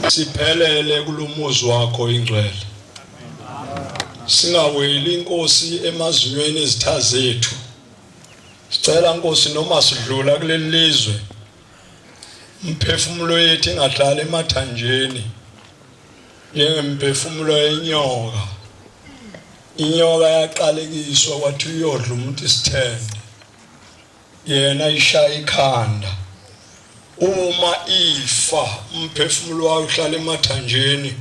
Siphelele kulomuzi wakho ingcwele. Singaweli inkosi emazinyweni ezitha zethu. Sicela Nkosi noma sidlula kuleli lizwe umphefumulo yethu ingahlali emathanjeni njengemphefumulo yenyoka. Inyoka yaqalekiswa kwathi uyodla umuntu isithende. Yena ishaya ikhanda. Uma ifa umphefumulo wayo uhlala emathanjeni.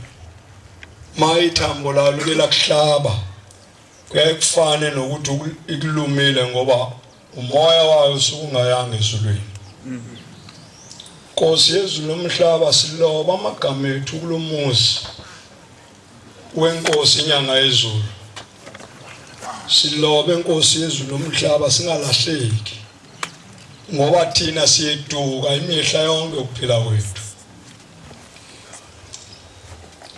Mayithambo lalo ke lakuhlaba. Kuyaye kufane nokuthi ikulumile ngoba umoya wayo usuke ungayanga ezulwini. Nkosi yezulu nomhlaba siloba amagama ethu kulomuzi wenkosi inyanga yezulu. Silobe inkosi yezulu nomhlaba singalahleki ngoba thina siyeduka imihla yonke ukuphila kwethu.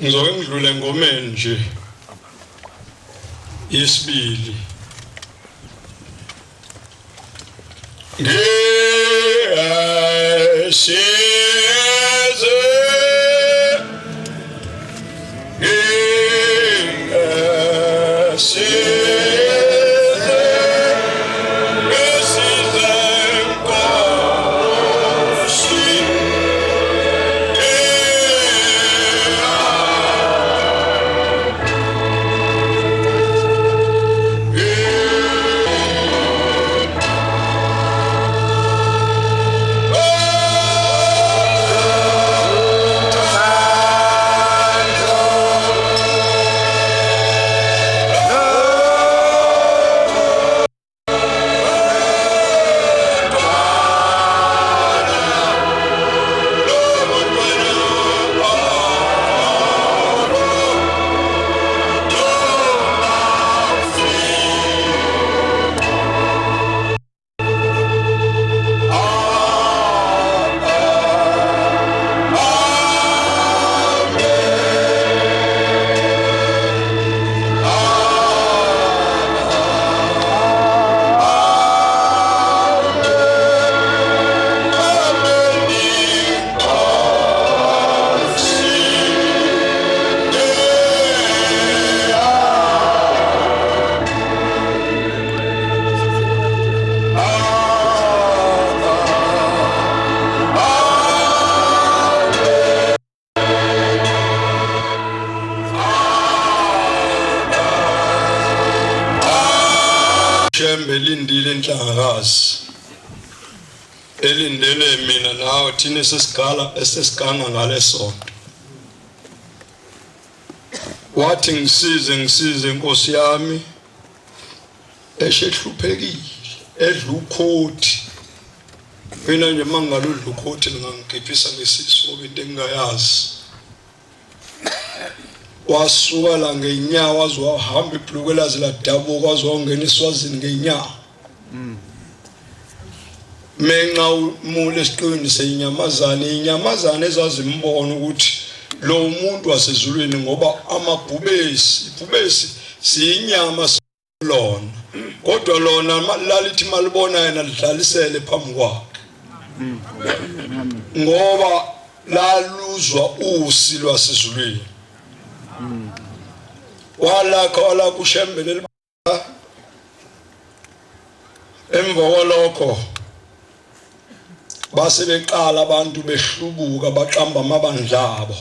Ngizoke ngidlule engomeni nje yesibili. Ngiyasize ngiyasize ngisize Nkosi. Shembe lindile inhlangakazi elindele mina nawe thina sesigala esesiganga ngalesonto wathi ngisize ngisize nkosi yami Eshehluphekile edla ukhothi. Mina nje uma ngingaludla ukhothi lingangigibhisa ngesisu ngoba into engingayazi. Wasuka la ngenyawo waze wahamba ibhulukwe laze ladabuka waze wangena eSwazini ngenyawo. Menxa umule esiqwini seyinyamazane, inyamazane ezazimbona ukuthi lo muntu wasezulwini ngoba amabhubesi, ibhubesi siyinyama lona kodwa lona lalithi malibona yena lidlalisele phambi kwakhe ngoba laluzwa usi lwasezulwini walakha walakha ushembe leli emva kwalokho base beqala abantu behlubuka baqamba amabandla abo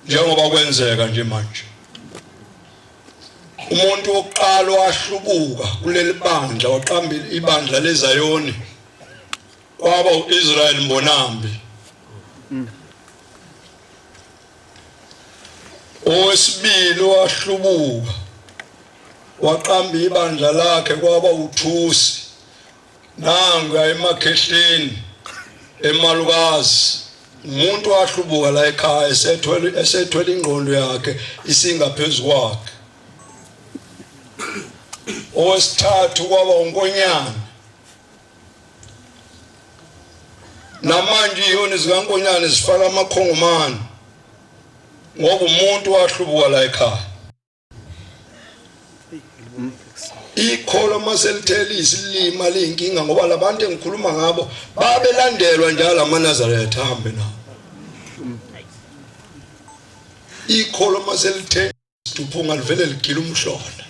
njengoba kwenzeka nje manje Umuntu wokuqala owahlubuka kuleli bandla waqamba ibandla leZayoni kwaba uIsrael Mbonambi. Owesibili wahlubuka waqamba ibandla lakhe kwaba uThusi. Nanga emakhehleni emalukazi umuntu wahlubuka la ekhaya esethwele esethwele ingqondo yakhe isingaphezu kwakhe. Owesithathu kwaba uNkonyane. Namanje iyoni zikaNkonyane zifaka amakhongomane ngoba umuntu wahlubuka la ekhaya. Ikholwa maselithela isilima liyinkinga ngoba labantu engikhuluma ngabo babelandelwa njalo amaNazaretha ahambe nawo. Ikholo maselithe iduphunga livele ligila umhlola.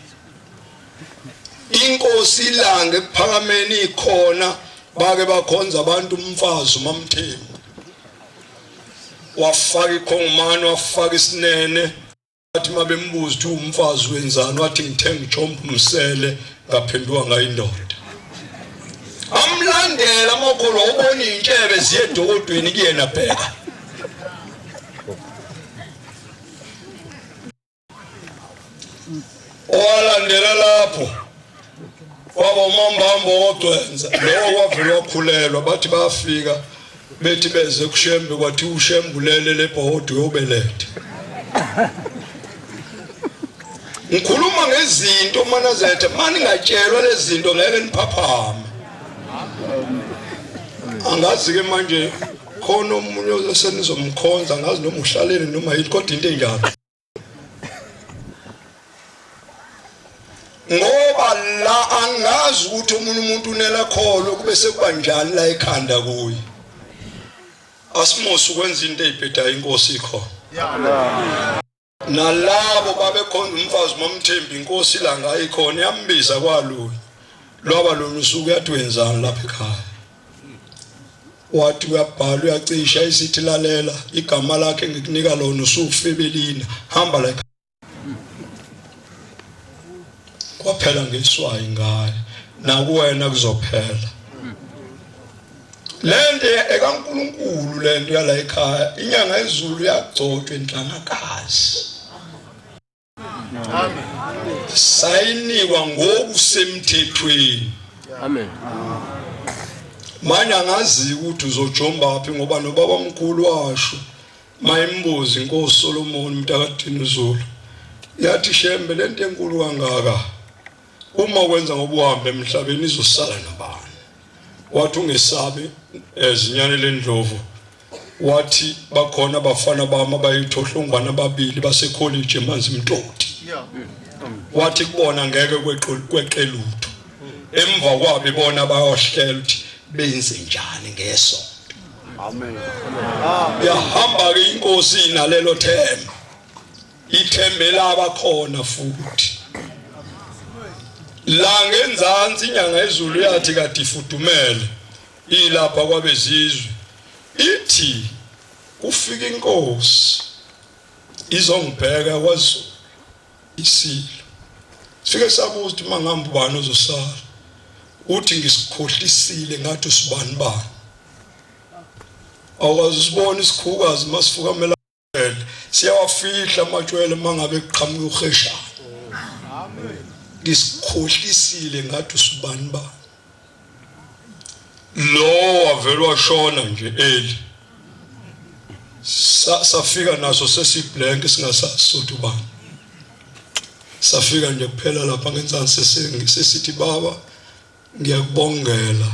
Inkosi ilanga ekuphakameni ikhona bake bakhonza abantu umfazi uMamthembu. Wafaka ikhongomane wafaka isinene Wathi uma bembuza ukuthi uwumfazi wenzani wathi ngithenga ijombo umsele ngaphenduka ngayindoda. Amlandela amakholwa ubona iy'ntshebe ziye edokodweni kuyena bheka. Owalandela lapho kwaba umambambo wogcwenza lowo kwavele wakhulelwa bathi bayafika bethi beze kushembe kwathi ushembe ulele lebhodi uyobeletha ngikhuluma ngezinto manazethe maningatshelwa lezi zinto ngeke niphaphame angazi ke manje khona omunye osenizomkhonza angazi noma uhlalele noma yini kodwa into enjalo ngoba la angazi ukuthi omunye umuntu unelakholo kube sekuba njani la ekhanda kuye asimose ukwenza into eyibhedayo inkosi ikhona nalabo babekhonza umfazi mamthembi inkosi ilanga ayikhona yambiza kwalunye lwaba lona usuku yathi wenzani lapha ekhaya wathi uyabhala uyacisha isithi lalela igama lakhe ngikunika lona usufebelina hamba la kwaphela ngeswayi ngaye nakuwena kuzophela lento ekaNkuluNkulu lento yala ekhaya inyanga yezulu yagcotshwa enhlangakazi Amen. Sayinikwa ngokusemthethweni. Amen. Manje angazi ukuthi uzojombaphi phi ngoba nobaba mkhulu washo mayimbuzi inkosi Solomon mntakadini Zulu yathi shembe lento enkulu kangaka uma wenza ngoba uhambe emhlabeni izosala nabani wathi ungesabi ezinyane eh, lendlovu wathi bakhona abafana bami abayithohlongwana ababili basekholeji emanzi mtoti wathi kubona ngeke kweqe lutho emva kwabo ibona bayohlela ukuthi benze njani ngesonto amen yahamba ke inkosi inalelo themba ithembe labakhona futhi la ngenzansi inyanga ezulu yathi kade ifudumele ilapha kwabezizwe ithi kufika inkosi izongibheka kwaZulu isilo sifike sabuza ukuthi mangihamba ubani ozosala uthi ngisikhohlisile ngathi usibani bani awukwazi usibona isikhukazi masifukamela siyawafihla amatshwele mangabe kuqhamuka uheshana ngisikhohlisile ngathi usibani bani lo wavele washona nje eli safika naso sesiblank singasasuthu ubani safika nje kuphela lapha ngenzansi sesithi baba Ngiyakubongela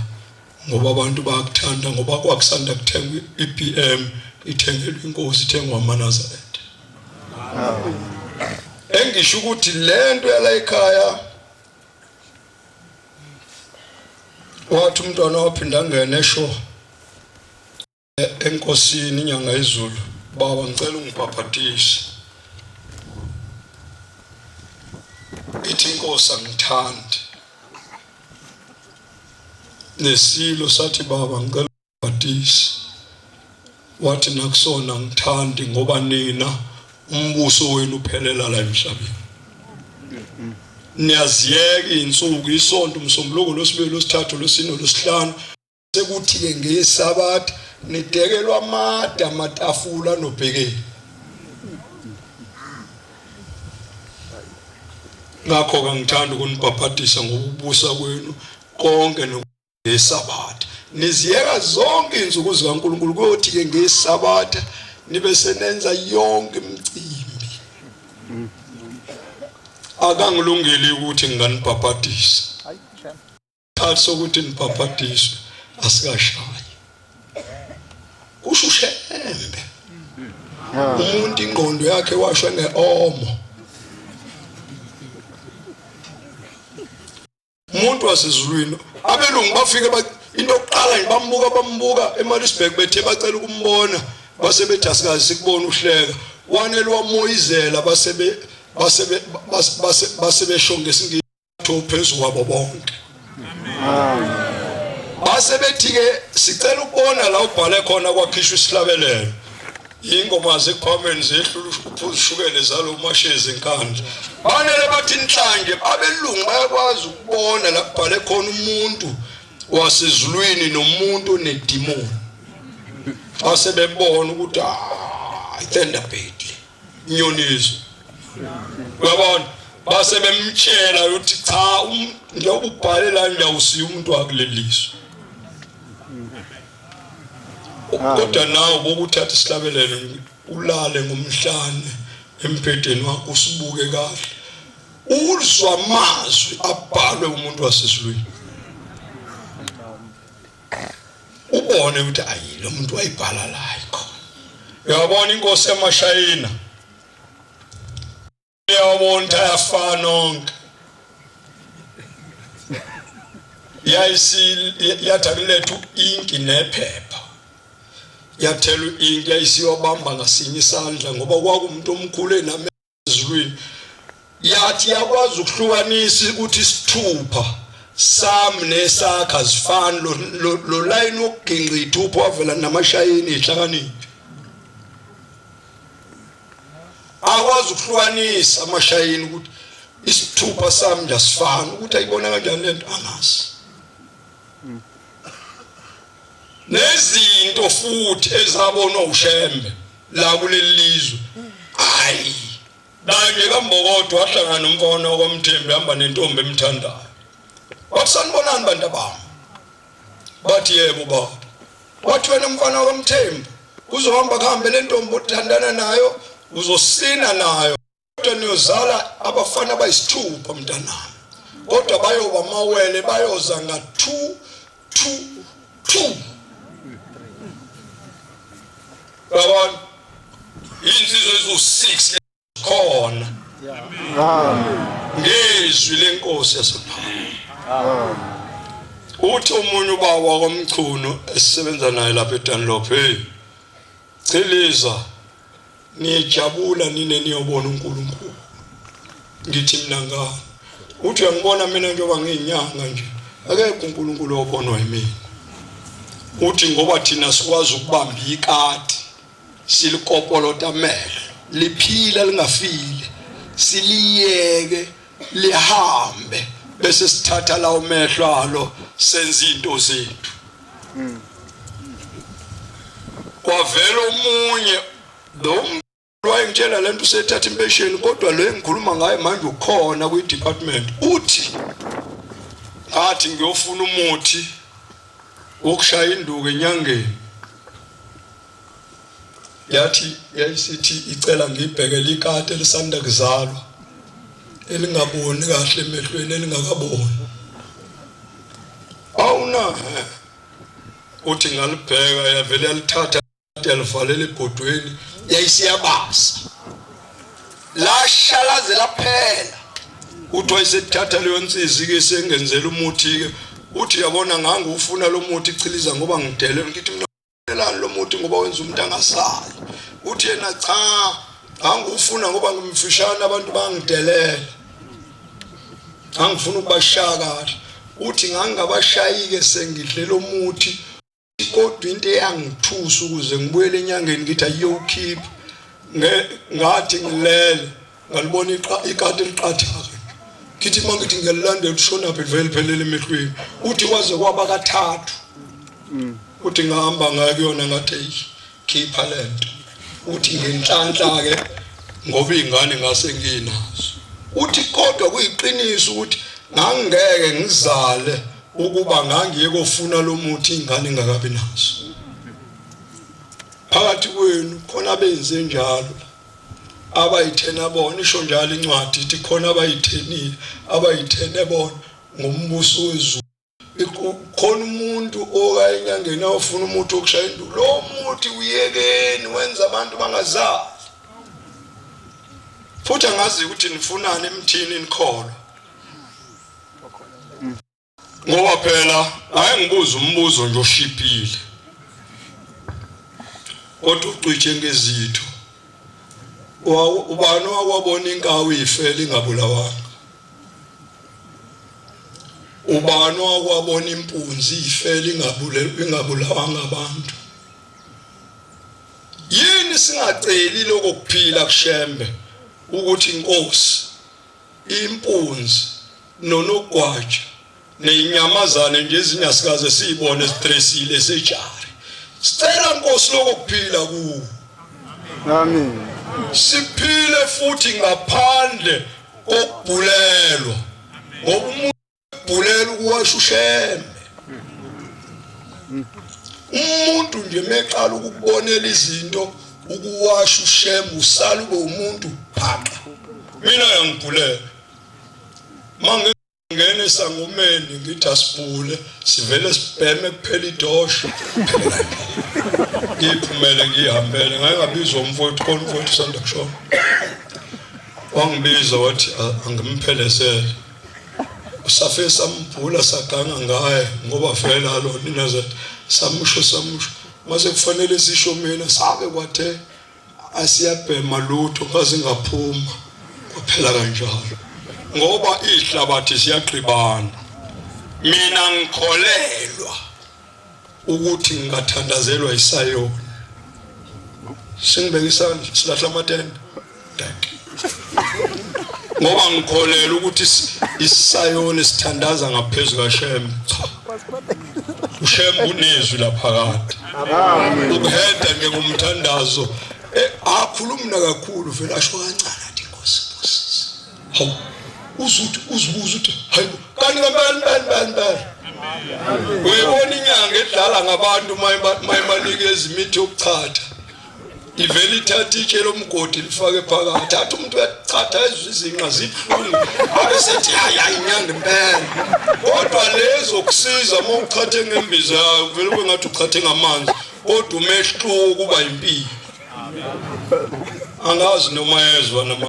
ngoba abantu bayakuthanda ngoba kwakusanda kuthengwa i-BM ithengelwa inkosi ithengwa amaNazaretha. Engisho ukuthi lento yala ekhaya wathi umntwana waphinda angene esho Enkosini inyanga yezulu baba ngicela ungibhabhadise ithi inkosi angithandi nesilo sathi baba ngicela ungibhabhadise wathi nakusona ngithandi ngoba nina umbuso wenu uphelela la emhlabeni niyaziyeka izinsuku isonto umsombuluko losibili losithathu losine losihlanu Sekuthi-ke ngeSabatha nidekelwa amade amatafula nobhekeni. Ngakho-ke angithandi ukunibhabhadisa ngokubusa kwenu konke ngeSabatha. Niziyeka zonke izinsuku zikaNkulunkulu kuyothi-ke ngeSabatha nibe senenza yonke imicimbi. Akangilungeli ukuthi nginganibhabhadisa. Isikhathi sokuthi nibhabhadiswe asikashayi. Kusho uShembe. Umuntu ingqondo yakhe washwe ngeomo. Umuntu wasezulwini abelungu bafike into yokuqala nje bambuka bambuka eMaritzburg bethe bacela ukumbona base bethi asikaze sikubona uhleka. Wanele wamoyizela basebe basebe base basebesho ngesingisi phezu kwabo bonke. Base bethi ke sicela ukubona la ubhale khona kwakhishwa isihlabelelo. Ingoma zekuphambeni zehlula uphuza ushukela zalo mashezi enkandla. Banele bathi inhlanje abelungu bayakwazi ukubona la kubhale khona umuntu wasezulwini nomuntu onedimoni. Base bebona ukuthi ah Thunderbird inyoniso. Uyabona? Base bemtshela ukuthi cha um, njengoba ubhale la nje awusiye umuntu wakulelizwe. Kodwa nawe bokuthatha isihlabelelo ulale ngomhlane embhedeni wakho usibuke kahle. Uzwa amazwi abhalwe umuntu wasezulwini. Ubone ukuthi ayi lo muntu wayibhala la khona. Uyabona inkosi yamashayina. Uyabona ukuthi ayafana onke. Yayisi yathi akulethu inki nephepha. Yathela inki yayisiyobamba ngasinye isandla ngoba kwakumuntu omkhulu ename ezulwini. Yathi yakwazi ukuhlukanisa ukuthi isithupha sami nesakhe azifani lo line wokuginqa ithupha wavela namashayini ihlakaniphi. Akwazi ukuhlukanisa amashayini ukuthi isithupha sami nje asifani ukuthi ayibona kanjani lento angazi. Nezinto futhi ezabonwa uShembe la kuleli lizwe. Hayi kanye kaMbokodo wahlangana nomfana wakwaMthembu hamba nentombi emthandayo. Wathi sanibonani bantu abami. Bathi yebo baba. Wathi wena mfana wakwaMthembu uzohamba kuhambe le ntombi othandana nayo uzosina nayo kodwa niyozala abafana abayisithupha mntanami kodwa bayoba amawele bayoza nga 2 2 2 yabona insizwa eziwu-6 khona ngezwi lenkosi yasephakama. Uthi omunye ubaba wakwamchunu esisebenza naye lapha eDunlop, hey chiliza nijabula nine niyobona uNkulunkulu. Ngithi mina ngani? Uthi uyangibona mina njengoba ngiyinyanga nje, akekho uNkulunkulu obonwa yimina. Uthi ngoba thina sikwazi ukubamba ikati silikopolota amehlo liphila lingafile siliyeke lihambe bese sithatha lawo mehlo alo senza into zethu. Kwavela omunye lo wayengitshela lento usethatha impesheni kodwa lo engikhuluma ngaye manje ukhona kwi department uthi ngathi ngiyofuna umuthi wokushaya induku enyangeni. Yathi yayisithi icela ngibhekele ikati elisanda kuzalwa elingaboni kahle emehlweni elingakaboni. Awuna uthi ngalibheka yavele yalithatha yalivalela ebhodweni yayisiyabasa lashalaze laphela. Uthi wayesethatha leyo nsizi ke sengenzela umuthi ke uthi yabona ngangiwufuna lo muthi chiliza ngoba ngidele ngithi mina elani lo muthi ngoba wenza umuntu angasali. Uthi yena cha ngangiwufuna ngoba ngimfishane abantu bangidelela ngangifuna ukubashaya kahle. Uthi ngangingabashayi-ke sengidle lo muthi kodwa into eyangithusa ukuze ngibuyele enyangeni ngithi ayiyowukhipha ngathi ngilele ngalibona ikati liqatha-ke ngithi uma ngithi ngiyalilandela ushonaphi livele liphelele emehlweni. Uthi kwaze kwaba kathathu. Uthi ngahamba ngaya kuyona ngathi eyi khipha lento. Uthi ngenhlanhla-ke ngoba iy'ngane ngase nginazo. Uthi kodwa kuyiqiniso ukuthi ngangingeke ngizale ukuba ngangiye kofuna lo muthi ingane ingakabi nazo. Phakathi kwenu khona benze njalo abayithena bona, isho njalo incwadi ithi khona abayithenile, abayithene bona ngombuso wezulu. Khona umuntu okaye enyangeni awufuna umuthi wokushaya induku, lo muthi uyekeni wenza abantu bangazali. Futhi angazi ukuthi nifunani emthini nikholwa. Ngoba phela ake ngibuze umbuzo nje oshibhile kodwa ucije ngezitho. Ubani owakwabona inkawu ifela ingabulawanga? Ubani owakwabona impunzi ifela ingabulawanga abantu? Yini singaceli lokho kuphila kuShembe ukuthi inkosi impunzi nonogwaja nezinyamazane nje ezinye asikaze siyibone sitresile sejari sicela nkosi lokho kuphila kuwo. Amen. Siphile futhi ngaphandle kokubhulelwa, ngoba umuntu ebhulela ukuwasha uShembe. Umuntu nje meqala ukubonela izinto ukuwasha uShembe usala ube umuntu phaqa. Mina yangibhulela mange ngene esangomeni ngithi asibhule, sivele sibheme kuphela idosho, ngiphumele ngihambele. Ngake ngabizwa umfowethu khona, umfowethu usanda kushona, wangibiza wathi angimphelezele. Safe sambhula saganga ngaye ngoba vele alona iNazaretha, samusho samusho mase kufanele sisho mina sabe kwathe asiyabhema lutho ngaze ngaphuma kwaphela kanjalo, ngoba ihlabathi siyaqibana. Mina ngikholelwa ukuthi ngingathandazelwa isayoni, singibeka isandla silahla amatende, ngoba ngikholelwa ukuthi isayoni sithandaza ngaphezu kaShembe. Cha, uShembe unezwi laphakade. Ukuheda nje ngomthandazo, akhulumi nakakhulu, vele asho kancane athi inkosi busise. Hawu, uzuthi uzibuza uthi hayibo kanti ngempela impela impela impela. Uyibona inyanga edlala ngabantu mayibanikeza imithi yokuchatha, ivele ithatha itshe lomgodi lifake phakathi, athi umuntu uyachatha ezwe izinqa zibuhlungu, abe sethi hayi hayi inyanga impela. Kodwa lezo kusiza uma uchathe ngembiza yayo kuvele kube ngathi uchathe ngamanzi, kodwa umehluko kuba impilo. Angazi noma yezwa noma,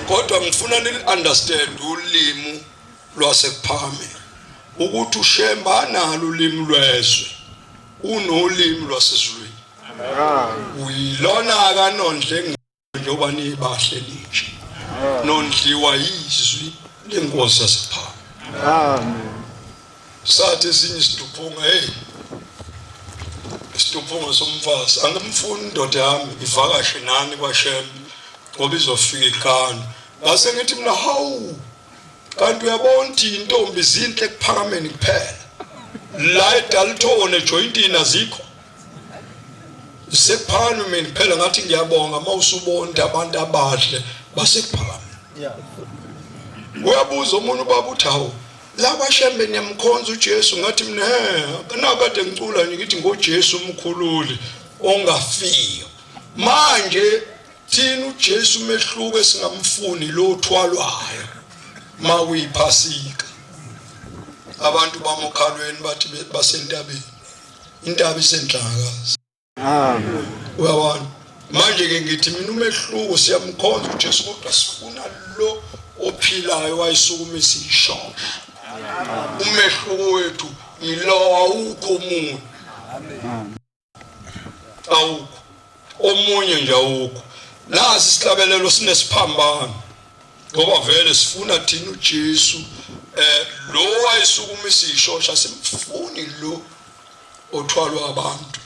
kodwa ngifuna ni understand ulimi lwasekuphakameni ukuthi uShembe analo ulimi lwezwe, unolimi lwasezulwini. Uyilona kanondle njengoba nibahle ninje, nondliwa yizwi lenkosi yasephakame. Amen. Sathi esinye isiduphunga, hey, isiduphunga somfazi, angimfuni indoda yami ivakashe nani kwaShembe ngoba izofika iqanda. Ngase ngithi mina, hawu, kanti uyabona ukuthi intombi zinhle ekuphakameni kuphela, la eDalton ejoyintini azikho, sekuphakameni kuphela. Ngathi ngiyabonga uma usubona abantu abahle basekuphakameni. Uyabuza omunye ubaba uthi, hawu, la kwaShembe niyamkhonza uJesu? Ngathi mina, he, nakade ngicula nje ngithi ngoJesu umkhululi ongafiyo. Manje thina uJesu umehluko esingamfuni lo thwalwayo makuyiphasika. Abantu bamokhalweni bathi basentabeni, intaba isenhlangakazi. Amen. Uyabona? Manje ke ngithi mina umehluko siyamkhonza uJesu, kodwa sifuna lo ophilayo wayisukumisa ishosha. Umehluko wethu yilowo, awukho omunye. Awukho omunye nje, awukho. Nasi isihlabelelo sinesiphambano, ngoba vele sifuna thina uJesu lo wayisukumisa ishosha, simfuni lo othwalwa abantu.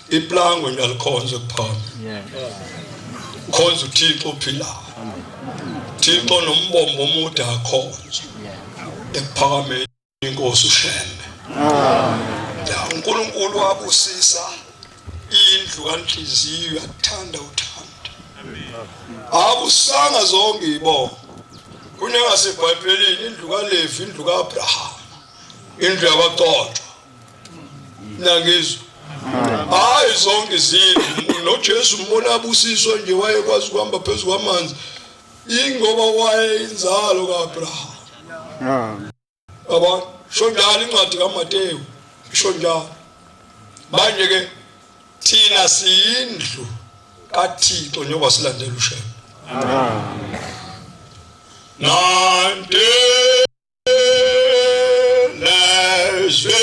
Iplangwe nje alikhonze kuphana, khonza uThixo ophilayo, Thixo nombombo omude akhonze ekuphakameni inkosi uShembe. Ya, uNkulunkulu wabusisa indlu kaNhliziyo, yathanda uthando, akusanga zonke ibongo kunengasebhayibhelini, indlu kaLevi, indlu kaAbraham, indlu yabagcotshwa. Nangizwa hayi zonke izindlu. NoJesu umbona abusiswa nje, wayekwazi ukuhamba phezu kwamanzi, ingoba wayeyinzalo kaAbraham. Yabona, sho njalo incwadi kaMateyu, isho njalo. Manje ke thina siyindlu kaThixo njengoba silandela uShembe. Nante lezwe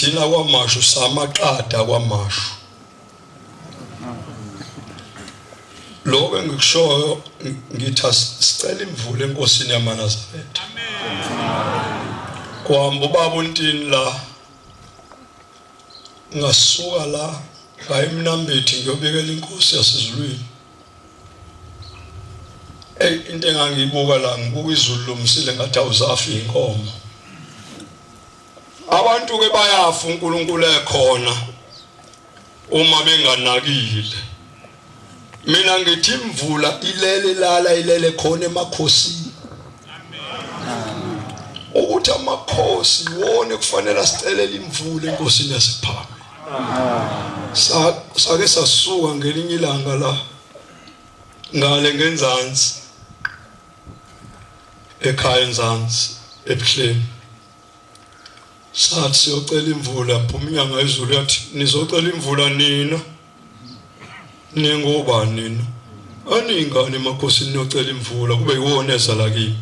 Thina kwaMashu samaqada kwaMashu. Lokho engikushoyo ngithi sicela imvula enkosini yamaNazaretha. Kwamba ubaba uNtini la ngasuka la ngaya eMnambithi ngiyobikela inkosi yasezulwini. Ey into engangiyibuka la ngibuka izulu lomsile ngathi awuzafi inkomo. Abantu ke bayafa uNkulunkulu ekhona uma benganakile. Mina ngithi imvula ilele lala ilele khona emakhosini. Ukuthi amakhosi wona kufanele asicelele imvula enkosini yasephakame. Sake sasuka ngelinye ilanga la ngale ngenzansi ekhaya enzansi ebuhleni sathi siyocela imvula phuma inyanga izulu yathi nizocela imvula nina ningobani nina aniyingane emakhosini niyocela imvula kube yiwona eza la kimi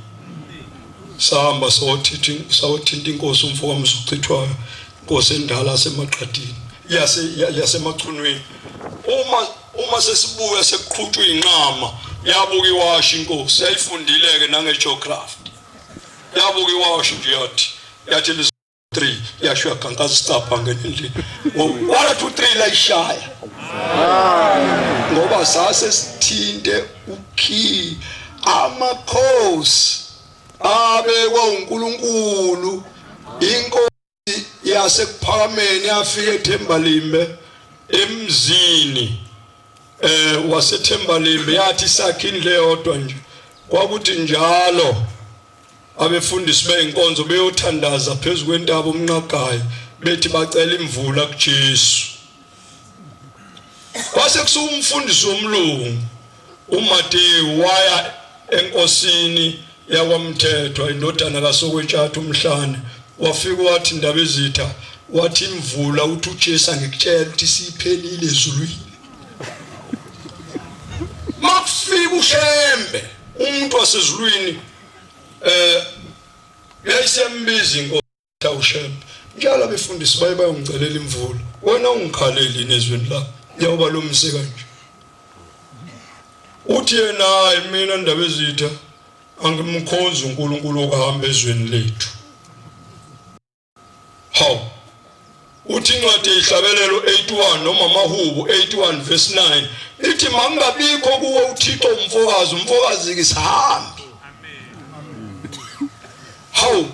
sahamba sawothinta inkosi umfo kamzuchithwayo inkosi endala yasemaqadini yase yasemachunwini uma uma sesibuya sekuqhutshwa inqama yabuka iwashi inkosi yayifundile-ke nange-geography yabuka iwashi nje yathi yathi 3 yasho yagankaza isicabha ngena endlini ngo-1 2 3 layishaya ngoba sase sithinte ukey amakhosi abekwa uNkulunkulu inkosi yasekuphakameni yafika eThembalimbe emzini eh waseThembalimbe yathi sakhe indle yodwa nje kwakuthi njalo Abefundisi beyinkonzo beyothandaza phezu kwentaba umnqagayi bethi bacela imvula kuJesu. Kwase kusuka umfundisi womlungu uMatewu waya enkosini yakwaMthethwa indodana kaSokwetshatha umhlane wafika wathi indaba ezitha wathi imvula uthi uJesu angikutshela ukuthi siphelile ezulwini makufika uShembe umuntu wasezulwini eh yayisembiza inkosi uShembe njalo abefundisi baye bayongicelela imvula wena ungikhaleli nezweni la njengoba lo msika nje uthi yena hayi mina ndaba ezitha angimkhonzi uNkulunkulu okuhamba ezweni lethu Hawu. Uthi incwadi yehlabelelo 81 noma amahubo 81 verse 9 ithi makungabikho kuwe uThixo umfokazi umfokazi ke sihambi. Hawu.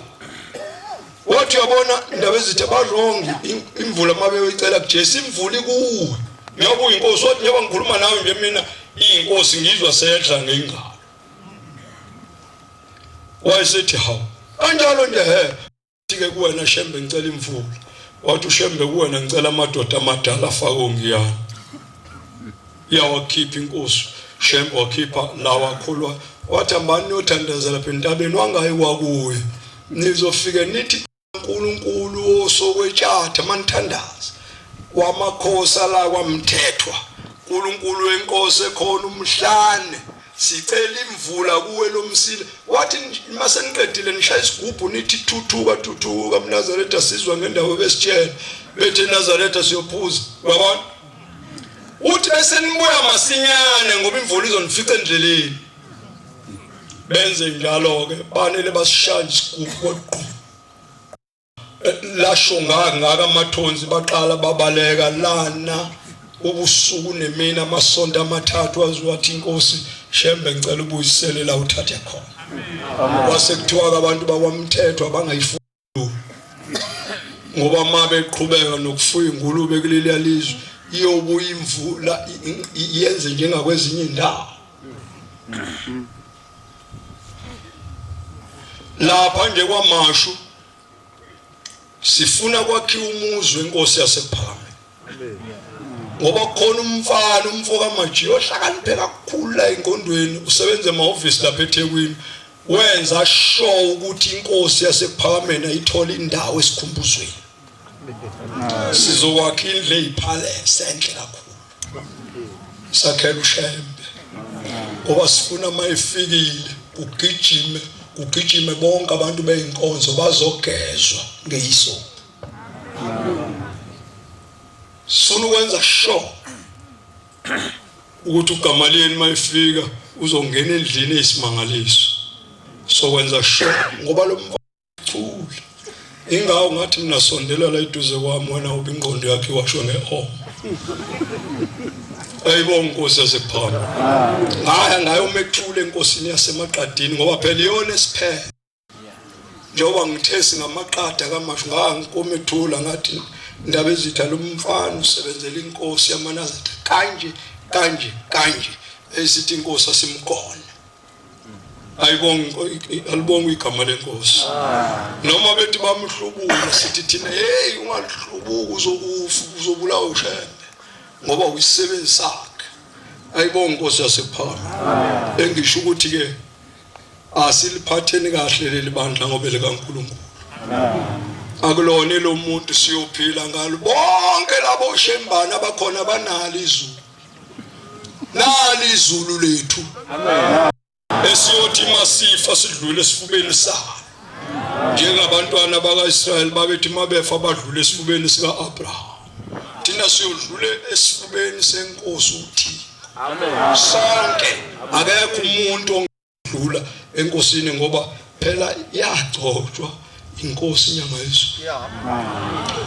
Wathi uyabona indaba ezithi ba wrong imvula uma beyoyicela kuJesu imvula ikuwe. Njengoba uyinkosi wathi njengoba ngikhuluma nawe nje mina inkosi ngizwa sehla ngengalo. Wayesethi hawu kanjalo nje he ke kuwena Shembe ngicela imvula wathi uShembe kuwena ngicela amadoda amadala afake ongiyana yawakhipha inkosi Shembe wakhipha lawa akholwa wathi hambani niyothandaza lapha entabeni wangayi kwakuye nizofike nithi uNkulunkulu osokwetshatha manithandaza wamakhosi ala kwamthethwa uNkulunkulu wenkosi ekhona umhlane sicela imvula kuwe lomsila wathi mase niqedile nishaya isigubhu nithi thuthuka thuthuka mnazaretha sizwa ngendawo besitshela bethi eNazaretha siyophuza uyabona uthi bese nibuya masinyane ngoba imvula izonifica endleleni benze njalo ke banele basishaya isigubhu kwaqhu lasho ngaka ngaka amathonzi baqala babaleka lana ubusuku nemini amasonto amathathu waze wathi inkosi shembe ngicela ubuyisele la uthathe khona kwase kuthiwa abantu bakwamthetho abangayifuni ngoba uma beqhubeka nokufuya ingulube kuleliya lizwe iyobuya imvula yenze njengakwezinye indawo lapha nje kwamashu sifuna kwakhiwa umuzi wenkosi yasephakame ngoba khona umfana umfo kaMajiya ohlakaniphe kakhulu la engqondweni usebenza emahhovisi lapha eThekwini wenza sure ukuthi inkosi yasekuphakameni ayithola indawo esikhumbuzweni sizokwakha indlu eyipalace enhle kakhulu sakhela uShembe ngoba sifuna uma efikile kugijime kugijime bonke abantu beyinkonzo bazogezwa ngeyiso. Sifuna ukwenza sure ukuthi uGamaliyeli mayifika uzongena endlini eyisimangaliso. Sokwenza sure ngoba lo mfana ingawo ngathi mina sondela la eduze kwami wena uba ingqondo yakhe iwashwe nge-omo. Ayibonga inkosi yasephana. Ngaya ngayomethula enkosini yasemaqadini ngoba phela iyona esiphele. Njengoba ngithe singamaqada kamashu ngangikomethula ngathi ndaba ezitha lo mfana usebenzela inkosi yamaNazaretha kanje kanje kanje esithi inkosi asimgone. Ayibonga alibonga igama lenkosi. Noma bethi bamhlubula sithi thina hey ungahlubuka uzokufa uzobulawa uShembe ngoba uyisebenzi sakhe. Ayibonga inkosi yasephakama. Engisho ukuthi ke asiliphatheni kahle leli bandla ngoba likaNkulunkulu. Akulona lo muntu siyophila ngalo bonke labo shembana abakhona banalo izulu. Nali izulu lethu. Amen. Esiyothi masifa sidlule esifubeni salo. Njengabantwana bakaIsrayeli babethi mabefa badlule esifubeni sika-Abraham. Thina siyodlule esifubeni senkosi uThixo. Amen. Sonke akekho umuntu ongadlula enkosini ngoba phela yagcotshwa inkosi inyanga yezulu.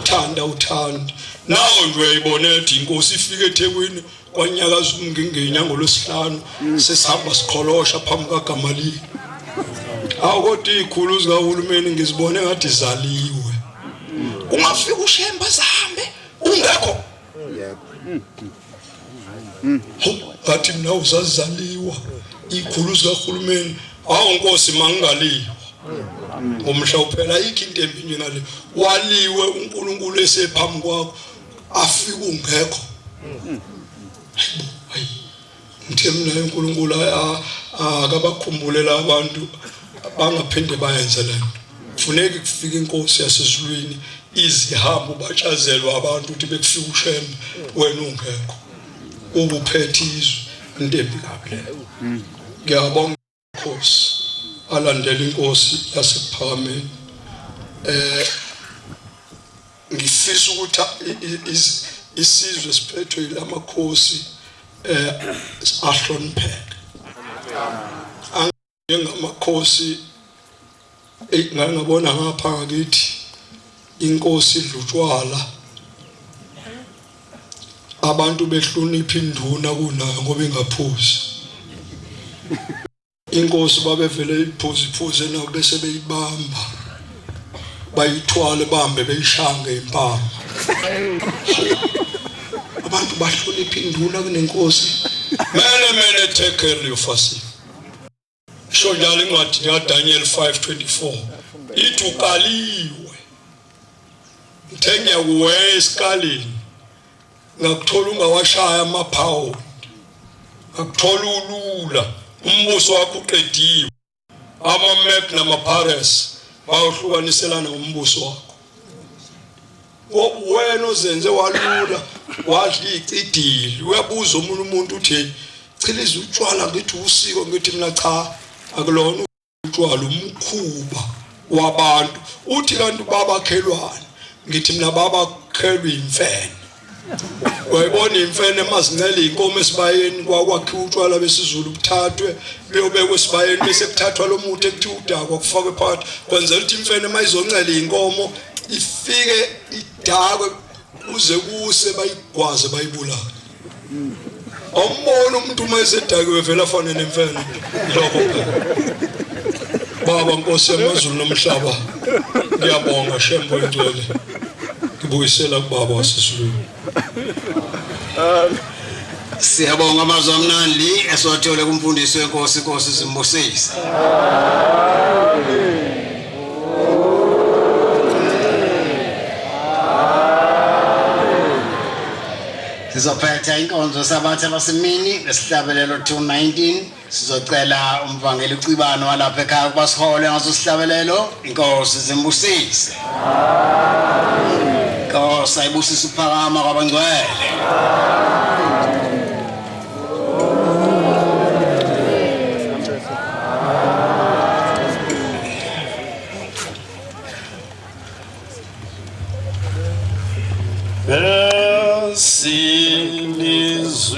Thanda uthanda. Nawo nje uyayibona ethi inkosi ifike eThekwini kwanyakaza umngingenya ngolwesihlanu sesihamba sikholosha phambi kaGamaliyeli. Awu kodwa izikhulu zikahulumeni ngizibone ngathi zaliwe. Ungafika uShembe azahambe ungekho. Yebo. Ngathi mina uzazaliwa ikhulu zikahulumeni. Awu Nkosi mangingaliwa. Ngomhla uphela ayikho into embi njengale. Waliwe uNkulunkulu esephambi kwakho afike ungekho. Hayi. Ngithe mina uNkulunkulu akabakhumbule la bantu bangaphinde bayenze lento. Funeki kufika inkosi yasezulwini izihambo batshazelwa abantu ukuthi bekufika uShembe wena ungekho. Ubuphethe izwe into embi kabi leyo. Ngiyabonga Nkosi alandela inkosi yasekuphakameni. Ngifisa ukuthi isizwe siphethwe yilamakhosi ahlonipheke. Njengamakhosi ngangabona ngapha ngakithi inkosi idlutshwala abantu behlonipha induna kunayo ngoba ingaphuzi. Inkosi babevele iphuze iphuze nabo bese beyibamba bayithwale bambe beyishange impama. Abantu bahlonipha induna kunenkosi. Mene mene tekel ufasi. Isho njalo incwadi kaDaniel 5:24 ithi ukaliwe. Ngithe ngiyakuweya esikalini ngakuthola ungawashaya amaphawundi, ngakuthola ulula, umbuso wakho uqediwe. AmaMed namaPares bayohlukaniselana ngombuso wakho. Ngoba wena ozenze walula wadla icidili. Uyabuza omunye umuntu uthi chiliza utshwala, ngithi usiko, ngithi mina cha akulona utshwala, umkhuba wabantu. Uthi kanti babakhelwane, ngithi mina babakhelwa imfene. Wayibona imfene emazincela inkomo esibayeni, kwakwakhiwa utshwala besiZulu buthathwe buyobekwa esibayeni bese kuthathwa lo muthi ekuthiwa udakwa kufakwe phakathi, kwenzela ukuthi imfene mayizoncela inkomo ifike idakwe kuze kuse bayigwaze bayibulale. Awumbona umuntu uma esedakiwe vele afane nemfene lokho phela. Baba Nkosi yamazulu nomhlaba, ngiyabonga Shembe oyingcwele, ngibuyisela kubaba wasezulwini. Siyabonga amazwi amnandi esiwathole kumfundisi wenkosi, inkosi zimbusise. Sizophetha inkonzo sabatha basemini ngesihlabelelo 219. Sizocela umvangeli uCibano walapha ekhaya ukuba sihole ngaso sihlabelelo. Inkosi zimbusise. Inkosi ayibusise ukuphakama kwabangcwele. Nkosi lizwi.